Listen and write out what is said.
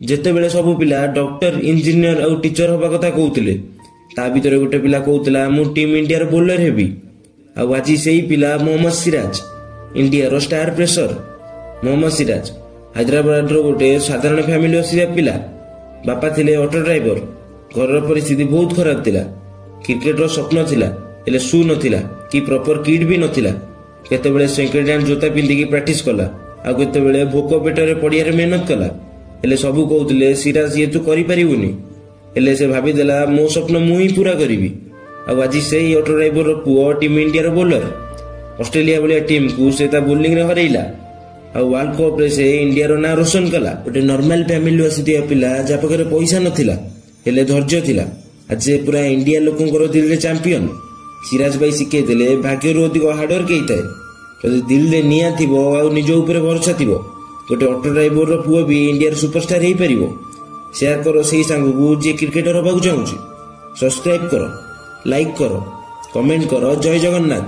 ଯେତେବେଳେ ସବୁ ପିଲା ଡକ୍ଟର, ଇଞ୍ଜିନିୟର ଆଉ ଟିଚର ହବା କଥା କହୁଥିଲେ, ତା ଭିତରେ ଗୋଟେ ପିଲା କହୁଥିଲା, ମୁଁ ଟିମ୍ ଇଣ୍ଡିଆର ବୋଲର ହେବି। ଆଉ ଆଜି ସେଇ ପିଲା ମୋହମ୍ମଦ ସିରାଜ, ଇଣ୍ଡିଆର ଷ୍ଟାର ପେସର। ମୋହମ୍ମଦ ସିରାଜ ହାଇଦ୍ରାବାଦର ଗୋଟେ ସାଧାରଣ ଫ୍ୟାମିଲି ଆସିବା ପିଲା। ବାପା ଥିଲେ ଅଟୋ ଡ୍ରାଇଭର। ଘରର ପରିସ୍ଥିତି ବହୁତ ଖରାପ ଥିଲା। କ୍ରିକେଟର ସ୍ୱପ୍ନ ଥିଲା, ହେଲେ ସୁ ନଥିଲା କି ପ୍ରପର କିଟ୍ ବି ନଥିଲା। କେତେବେଳେ ସେକେଣ୍ଡ ହ୍ୟାଣ୍ଡ ଜୋତା ପିନ୍ଧିକି ପ୍ରାକ୍ଟିସ କଲା, ଆଉ କେତେବେଳେ ଭୋକ ପେଟରେ ପଡ଼ିଆରେ ମେହନତ କଲା। ହେଲେ ସବୁ କହୁଥିଲେ, ସିରାଜ, ଇଏ ତୁ କରିପାରିବୁନି। ହେଲେ ସେ ଭାବିଦେଲା, ମୋ ସ୍ୱପ୍ନ ମୁଁ ହିଁ ପୁରା କରିବି। ଆଉ ଆଜି ସେଇ ଅଟୋ ଡ୍ରାଇଭରର ପୁଅ ଟିମ୍ ଇଣ୍ଡିଆର ବୋଲର। ଅଷ୍ଟ୍ରେଲିଆ ଭଳିଆ ଟିମ୍କୁ ସେ ତା ବୋଲିଂରେ ହରେଇଲା, ଆଉ ୱାର୍ଲଡ କପ୍ରେ ସେ ଇଣ୍ଡିଆର ନାଁ ରୋଶନ କଲା। ଗୋଟେ ନର୍ମାଲ ଫ୍ୟାମିଲିରୁ ଆସିଥିବା ପିଲା, ଯାହା ପାଖରେ ପଇସା ନଥିଲା ହେଲେ ଧୈର୍ଯ୍ୟ ଥିଲା, ଆଜି ସେ ପୁରା ଇଣ୍ଡିଆ ଲୋକଙ୍କର ଦିଲରେ ଚାମ୍ପିୟନ। ସିରାଜ ଭାଇ ଶିଖେଇଦେଲେ, ଭାଗ୍ୟରୁ ଅଧିକ ହାର୍ଡୱାର୍କ ହେଇଥାଏ। ଯଦି ଦିଲରେ ନିଆଁ ଥିବ ଆଉ ନିଜ ଉପରେ ଭରସା ଥିବ, ଗୋଟେ ଅଟୋ ଡ୍ରାଇଭରର ପୁଅ ବି ଇଣ୍ଡିଆର ସୁପରଷ୍ଟାର ହେଇପାରିବ। ସେୟାର କର ସେଇ ସାଙ୍ଗକୁ ଯିଏ କ୍ରିକେଟର ହବାକୁ ଚାହୁଁଛି। ସବସ୍କ୍ରାଇବ କର, ଲାଇକ୍ କର, କମେଣ୍ଟ କର। ଜୟ ଜଗନ୍ନାଥ।